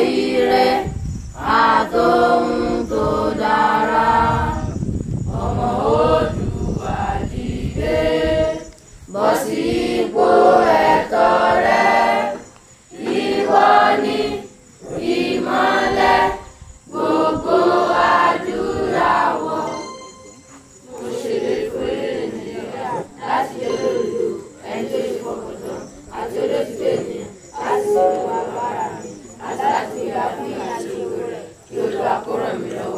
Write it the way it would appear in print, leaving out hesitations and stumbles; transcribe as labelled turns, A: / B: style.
A: ire àtòhun tó dára. Ọmọ Oòduà dìde, bọ́ sípò ẹ̀tọ́ rẹ. Ìwọ ni ìmọ́lẹ̀ gbogbo adúláwọ̀. Mo ṣèlérí fún orílẹ̀-èdè Nàìjíríà láti jẹ́ olódodo, ẹni tó ṣe fọkàn tán àti olótìtọ́ ènìyàn, láti sọ̀rọ̀ agbára mi àti láti gbéra fún ìyìn àti ògo rẹ̀. Kí Olúwa kó ràn mí lọ́wọ́.